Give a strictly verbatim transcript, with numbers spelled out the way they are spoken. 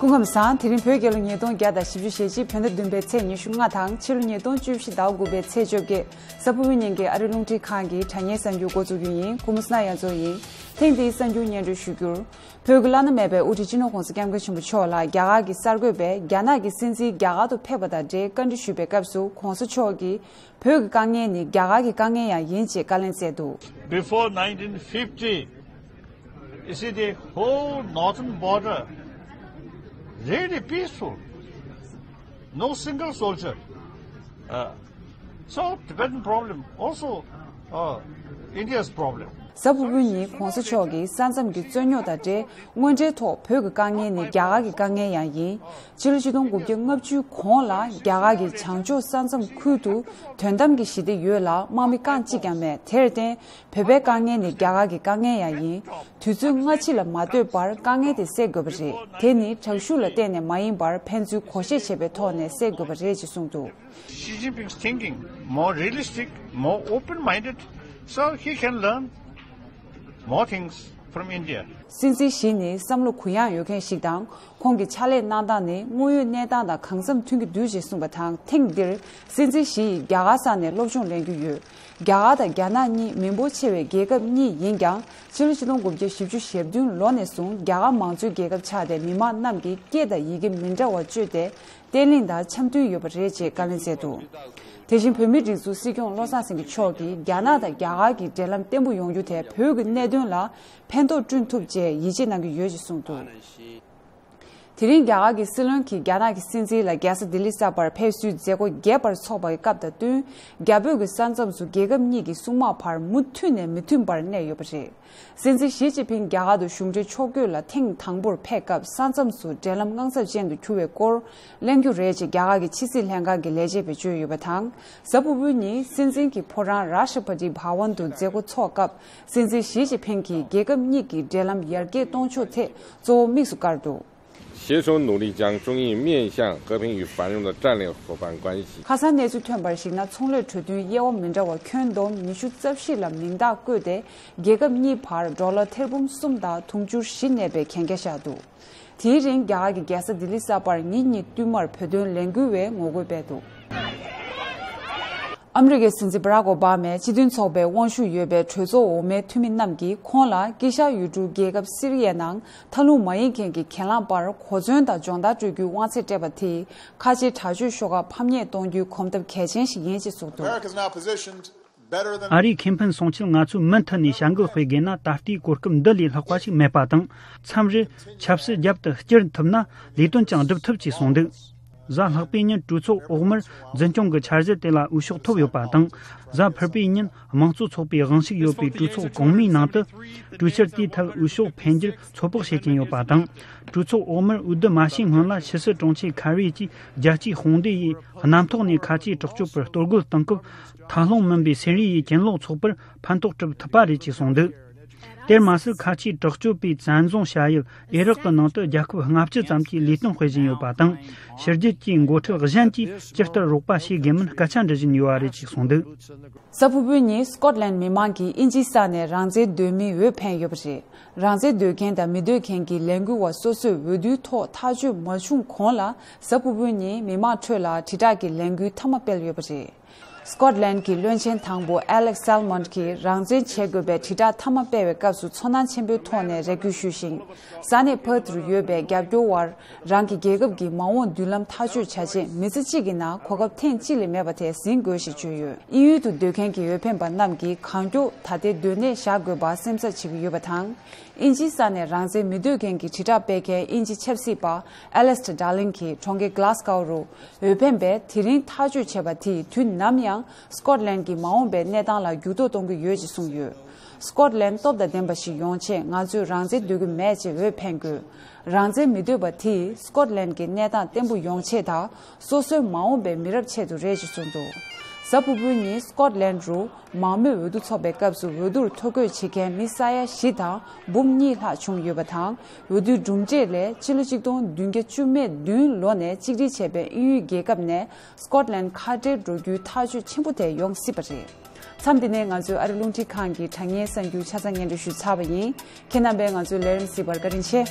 སྐུ་ཁམས་བཟང་། དེ་རིང་བོད་རྒྱལ་ལོ་ཉིས་སྟོང་བརྒྱ་དང་བཞི་བཅུ་ཞེ་གཅིག་བོད་ཟླ་བདུན་པའི་ཚེས་ཉི་ཤུ་ལྔ་དང་ཕྱི་ལོ་ཉིས་སྟོང་བཅུ་བཞི་ཟླ་དགུ་པའི་ཚེས་བཅོ་བརྒྱད། གཟའ་ཕུར་བུའི་ཉིན་གྱི་ཨ་རི་རླུང་འཕྲིན་ཁང་གི་དྲ་བརྙན་གསར་འགྱུར་འགོ་འཛུགས་རྒྱུ་ཡིན། ཀུ་མུ་སྣ་ཡ་མཚོ་ཡིན། ཐེངས་འདིའི་གསར་འགྱུར་སྙན་སྒྲོན་ཞུ་རྒྱུར། བོད་ཀྱི་བླ་ན་མེད་པའི་དབུ་ཁྲིད་སྤྱི་ནོར་༸གོང་ས་༸སྐྱབས་མགོན་ཆེན་པོ་མཆོག་ལ་རྒྱ་གར་གྱི་གསར་འགོད་པས་རྒྱ་ནག་གི་སྲིད་འཛིན་རྒྱ་གར་དུ་ཕེབས་པ་དང་འབྲེལ་བཀའ་འདྲི་ཞུས་པའི་སྐབས་སུ་༸གོང་ས་མཆོག་གིས་བོད་ཀྱི་དཀའ་ངལ་ནི་རྒྱ་གར་གྱི་དཀའ་ངལ་ཡང་ཡིན་ཅེས་བཀའ་ལན་སྩལ་འདུག། Before nineteen fifty, you see, the whole northern border really peaceful. No single soldier. Uh, so Tibetan problem also uh, India's problem. གཟའ་ཕུར་བུའི་ཉིན་༸གོང་ས་མཆོག་གིས་ས་མཚམས་ཀྱི་རྩོད་རྙོག་དང་འབྲེལ་དངོས་འབྲེལ་ཐོག་བོད་ཀྱི་དཀའ་ངལ་ནི་རྒྱ་གར་གྱི་དཀའ་ངལ་ཡང་ཡིན། ཕྱི་ལོ་ཆིག་སྟོང་དགུ་བརྒྱ་ལྔ་བཅུ་གོང་ལ་རྒྱ་གར་གྱི་བྱང་ཕྱོགས་ས་མཚམས་ཁུལ་དུ་དོན་དམ་གྱི་ཞི་བདེ་ཡོད་ལ་དམག་མི་རྐང་གཅིག་ཀྱང་མེད། དེར་བརྟེན། བོད་པའི་དཀའ་ངལ་ནི་རྒྱ་གར་གྱི་དཀའ་ངལ་ཡང་ཡིན། དུས་ཚོད་སྔ་ཕྱི་ལ་མ་ལྟོས་པར་དཀའ་ངལ་དེ་སེལ་དགོས་པ་རེད། དེ་ནི་དྲག་ཤུགས་ལ་བརྟེན་ནས་མ་ཡིན་པར་ཕན་ཚུན་གོ་ཤེས་བྱེད་པའི་ཐོག་ནས་སེལ་དགོས་པ་རེད་ཅེས་གསུངས་འདུག། Xi Jinping's thinking more realistic, more open-minded, so he can learn more things from India. སྲིད་འཛིན་ཞི་ནི་བསམ་བློ་གུ་ཡངས་ཡོད་མཁན་ཞིག་དང་། ཁོང་གི་ཕྱག་ལས་གནང་སྟངས་ནི་དངོས་ཡོད་གནས་སྟངས་དང་གང་འཚམ་མཐུན་གྱི་འདུག་ཅེས་གསུངས་པ་དང་། ཐེངས་འདིར་སྲིད་འཛིན་ཞི་ཡིས་རྒྱ་གར་ས་ནས་སློབ་སྦྱོང་ལེན་རྒྱུ་ཡོད། རྒྱ་གར་དང་རྒྱ་ནག་གཉིས་མི་འབོར་ཆེ་བའི་རྒྱལ་ཁབ་གཉིས་ཡིན་ཀྱང་། ཕྱི་ལོ་ཆིག་སྟོང་དགུ་བརྒྱ་བཞི་བཅུ་ཞེ་བདུན་ལོ་ནས་བཟུང་རྒྱ་གར་མང་གཙོའི་རྒྱལ་ཁབ་ཆགས་ཏེ་མི་མང་རྣམས་ཀྱིས་སྐད་དང་ཡི་གེ་མི་འདྲ་བ་སྤྱོད་དེ་བརྟན་ལྷིང་དང་འཆམ་མཐུན་ཡོད་པ་རེད་ཅེས་བཀའ་ལན་སྩལ་འདུག། དེ་བཞིན་བོད་མིའི་སྒྲིག་འཛུགས་སྲིད་སྐྱོང་བློ་བཟང་སེང་གེ་མཆོག་གིས་རྒྱ་ནག་དང་རྒྱ་གར་གྱི་འབྲེལ་ལམ་བརྟན་པོ་ཡོང་རྒྱུ་དེ་བོད་ཀྱི་གནད་དོན་ལ་ཕན་ཐོགས་བསྐྲུན་ཐུབ་ཅེས་ཡིད་ཆེས་གནང་གི་ཡོད་ཅེས་གསུངས་འདུག། དེ་རིང་རྒྱ་གར་གྱི་སྲིད་བློན་གྱིས་རྒྱ་ནག་གི་སྲིད་འཛིན་ལ་རྒྱལ་ས་ལྡི་ལི་གསར་པར་ཕེབས་བསུའི་མཛད་སྒོ་རྒྱས་པར་འཚོགས་པའི་སྐབས་དང་བསྟུན། རྒྱ་བོད་ཀྱི་ས་མཚམས་སུ་རྒྱལ་ཁབ་གཉིས་ཀྱི་སྲུང་དམག་བར་མུ་མཐུད་ནས་མི་མཐུན་པར་གནས་ཡོད་པ་རེད། སྲིད་འཛིན་ཞི་ཅིན་ཕིང་རྒྱ་གར་དུ་གཞུང་འབྲེལ་ཕྱོགས་བསྐྱོད་ལ་ཐེངས་དང་པོར་ཕེབས་སྐབས་ས་མཚམས་སུ་འབྲེལ་ལམ་དངངས་འཚབ་ཅན་དུ་གྱུར་བའི་སྐོར་གླེང་རྒྱུ་རེད་ཅེས་རྒྱ་གར་གྱི་ཕྱི་སྲིད་ལྷན་ཁང་གི་ལས་བྱེད་པས་བརྗོད་ཡོད་པ་དང་། གཟའ་ཕུར་བུའི་ཉིན་སྲིད་འཛིན་གྱི་ཕོ་བྲང་རཱ་ཤ་ཕ་ཏི་བྷ་ཝན་དུ་མཛད་སྒོ་འཚོགས་སྐབས། སྲིད་འཛིན་ཞི་ཅིན་ཕིང་གིས་རྒྱལ་ཁབ་གཉིས་ཀྱི་འབྲེལ་ལམ་ཡར་རྒྱས་གཏོང་ཕྱོགས་ཐད་གཙོ་བོ་དམིགས་སུ་བཀར་འདུག། 携手努力，将中印面向和平与繁荣的战略伙伴关系。 ཁ་སང་གནས་ཚུལ་ཐོན་པར་གཞིགས་ན། ཚོང་ལས་གྲོས་མཐུན་དབྱེ་བ་མི་འདྲ་བ་ཁྱོན་བསྡོམས་ཉི་ཤུ་རྩ་བཞི་ལ་མིང་རྟགས་བཀོད་དེ། རྒྱལ་ཁབ་གཉིས་བར་ཌོ་ལར་ཐེར་འབུམ་གསུམ་དང་དུང་ཕྱུར་བཞི་གནས་པའི་གན་རྒྱ་བཞག་འདུག། དེའི་རིང་རྒྱ་གར་གྱི་རྒྱལ་ས་ལྡི་ལི་གསར་པར་ཉིན་གཉིས་བསྟུད་མར་བོད་དོན་ལས་འགུལ་བས་ངོ་རྒོལ་སྤེལ་འདུག། ཨ་མི་རི་ཀའི་སྲིད་འཛིན་བྷ་རག་ཨོ་བྷ་མས་སྤྱི་མཐུན་ཚོགས་པའི་དབང་ཤུགས་ཡོད་པའི་གྲོས་ཚོགས་འོག་མའི་འཐུས་མི་རྣམས་ཀྱིས་ཁོང་ལ་དཀྱིལ་ཤར་ཡུལ་གྲུ་རྒྱལ་ཁབ་སི་རི་ཡའི་ནང་མཐའ་ལྷུང་མ་ཡིན་མཁན་གྱི་གྱེན་ལངས་པར་གོ་མཚོན་དང་སྦྱོང་བརྡར་སྤྲོད་རྒྱུའི་དབང་ཚད་སྤྲད་པ་དེས་ཁ་ཆེའི་དྲག་སྤྱོད་ཤོག་ཁག་ཕམ་ཉེས་གཏོང་རྒྱུའི་གོམ་སྟབས་གལ་ཆེན་ཞིག་ཡིན་ཅེས་གསུངས་འདུག། ཨ་རིའི་ཁེ་ཕན་སྲུང་ཆེད་ང་ཚོས་མུ་མཐུད་ནས་བྱ་འགུལ་སྤེལ་དགོས་ན། ད་ལྟའི་གོ་སྐབས་འདི་ལས་ལྷག་པ་ཞིག་མེད་པ་དང་། མཚམས་རེར་ཆབ་སྲིད་རྒྱབ་ཏུ་བསྐྱུར་ཐུབ་ན་ལས་དོན་ཀྱང་སྒྲུབ་ཐུབ་ཅེས་གསུངས་འདུག། གཟའ་ལྷག་པའི་ཉིན་གྲོས་ཚོགས་འོག་མར་འཛིན་སྐྱོང་གི་འཆར་གཞི་དེ་ལ་འོས་ཤོག་ཐོབ་ཡོད་པ་དང་། གཟའ་ཕུར་པའི་ཉིན་དམངས་གཙོ་ཚོགས་པའི་དབང་ཤུགས་ཡོད་པའི་གྲོས་ཚོགས་གོང་མའི་ནང་དུ་གྲོས་འཆར་དེའི་ཐད་འོས་ཤོག་འཕེན་རྒྱུར་ཚོད་དཔག་བྱེད་ཀྱིན་ཡོད་པ་དང་། གྲོས་ཚོགས་འོག་མར་འོས་བསྡུ་མ་བྱས་སྔོན་ལ་ཕྱི་སྲིད་དྲུང་ཆེ་ཁ་རི་ཡིས་རྒྱལ་སྤྱིའི་དཔུང་སྡེ་ཡི་གནམ་ཐོག་ནས་ཁ་ཆེའི་དྲག་སྤྱོད་པར་གཏོར་རྒོལ་གཏོང་སྐབས། མཐའ་ལྷུང་མིན་པའི་སི་རི་ཡའི་གྱེན་ལོག་ཚོགས་པར་ཕན་ཐོགས་སྒྲུབ་ཐུབ་པ་རེད་ཅེས་གསུངས་འདུག། དེར་མ་ཟད། ཁ་ཆེའི་དྲག་སྤྱོད་པས་བཙན་བཟུང་བྱ་ཡུལ་ཨི་རག་གི་ནང་དུ་རྒྱལ་ཁབ་ལྔ་བཅུ་ཙམ་གྱིས་ལས་དོན་སྤེལ་བཞིན་ཡོད་པ་དང་། ཕྱི་རྒྱལ་གྱི་འགོ་ཁྲིད་གཞན་གྱིས་ཇི་ལྟར་རོགས་པ་བྱེད་དགོས་མིན་སྐད་ཆ་འདྲི་བཞིན་ཡོད་པ་རེད་ཅེས་གསུངས་འདུག། གཟའ་ཕུར་བུའི་ཉིན་སྐོཊ་ལན་མི་མང་གིས་དབྱིན་ཇིའི་ས་ནས་རང་བཙན་འདོད་མིའི་འོས་འཕེན་ཡོད་པ་རེད། རང་བཙན་འདོད་མཁན་དང་མི་འདོད་མཁན་གྱི་ལས་འགུལ་བ་སོ་སོས་འོས་བསྡུའི་ཐོག་ཐག་གཅོད་མ་བྱུང་གོང་ལ། གཟའ་ཕུར་བུའི་ཉིན་མི་མང་ཁྲོད་ལ་དྲིལ་བསྒྲགས་ཀྱི་ལས་འགུལ་མཐའ་མ་སྤེལ་ཡོད་པ་རེད། སྐོཊ་ལན་གྱི་བློན་ཆེན་དང་པོ་ཨེ་ལེག་སེལ་མོན་གྱིས་རང་བཙན་བྱེད་དགོས་པའི་དྲིལ་བསྒྲགས་མཐའ་མ་སྤེལ་བའི་སྐབས་སུ་ཚོར་སྣང་ཆེན་པོའི་ཐོག་ནས་རེ་སྐུལ་ཞུས་ཤིང་། ས་གནས་ཕར་ཐུར་ཡོད་པའི་རྒྱབ་སྐྱོར་བར། རང་གི་རྒྱལ་ཁབ་ཀྱི་མ་འོངས་མདུན་ལམ་ཐག་གཅོད་བྱ་ཆེད་མི་ཚེ་གཅིག་གི་ནང་གོ་སྐབས་ཐེངས་གཅིག་ལས་མེད་པ་དེ་ཟིན་དགོས་ཞེས་བརྗོད་ཡོད། དབྱིན་ཡུལ་དུ་སྡོད་མཁན་གྱི་འོས་འཕེན་པ་རྣམས་ཀྱིས་གང་མགྱོགས་ད་ལྟའི་སྡོད་གནས་བཞག་དགོས་པར་སེམས་འཚབ་བྱེད་ཀྱི་ཡོད་པ་དང་། དབྱིན་ཇིའི་ས་ནས་རང་བཙན་མི་འདོད་མཁན་གྱི་དྲིལ་བསྒྲགས་སྤེལ་མཁན་དབྱིན་ཇི་ཆབ་སྲིད་པ་ཨེ་ལེ་སི་ཊར་ཌར་ལིང་གིས་གྲོང་ཁྱེར་གྷ་ལ་སི་ཀོ་རུ་འོས་འཕེན་པས་དེ་རིང་ཐག་གཅོད་བྱས་པ་དེས་དུས་ནམ་ཡང་སྐོཊ་ལན་གྱི་མ་འོངས་པའི་གནས་སྟངས་ལ་འགྱུར་ལྡོག་གཏོང་གི་ཡོད་ཅེས་གསུངས་ཡོད། སྐོཊ་ལན་སྟོབས་དང་ལྡན་པ་ཞིག་ཡོང་ཆེད་ང་ཚོས་རང་བཙན་འདོད་ཀྱི་མེད་ཅེས་འོས་འཕེན་དགོས། རང་བཙན་མི་འདོད་པ་དེས་སྐོཊ་ལན་གྱི་གནས་སྟངས་བརྟན་པོ་ཡོང་ཆེད་དང་། སོ་སོའི་མ་འོངས་པའི་མི་རབས་ཆེད་དུ་རེད་ཅེས་གསུངས་འདུག། གཟའ་ཕུར་བུའི་ཉིན་སྐོཊ་ལན་རུ་མང་མོས་འོས་བསྡུ་འཚོགས་པའི་སྐབས་སུ་འོས་བསྡུར་ཐོ་འགོད་བྱེད་མཁན་མི་ས་ཡ་བཞི་དང་འབུམ་གཉིས་ལྷག་བྱུང་ཡོད་པ་དང་། འོས་བསྡུའི་གྲུབ་འབྲས་ལས་ཕྱི་ལོ་ཆིག་སྟོང་བདུན་བརྒྱ་བཅུ་མེད་བདུན་ལོ་ནས་གཅིག་སྒྲིལ་བྱས་པའི་དབྱིན་ཡུལ་རྒྱལ་ཁབ་ནས་སྐོཊ་ལན་ཁ་བྲལ་འགྲོ་རྒྱུའི་ཐག་གཅོད་ཆེན་པོ་དེ་ཡོང་སྲིད་པ་རེད། མཚམས་འདི་ནས་ང་ཚོའི་ཨ་རི་རླུང་འཕྲིན་ཁང་གི་དྲ་བརྙན་གསར་འགྱུར་ཆ་ཚང་སྙན་སྒྲོན་ཞུས་ཚར་བ་ཡིན། ཁྱེད་རྣམ་པས་ང་ཚོའི་ལས་རིམ་གཟིགས་པར་བཀའ་དྲིན་ཆེ།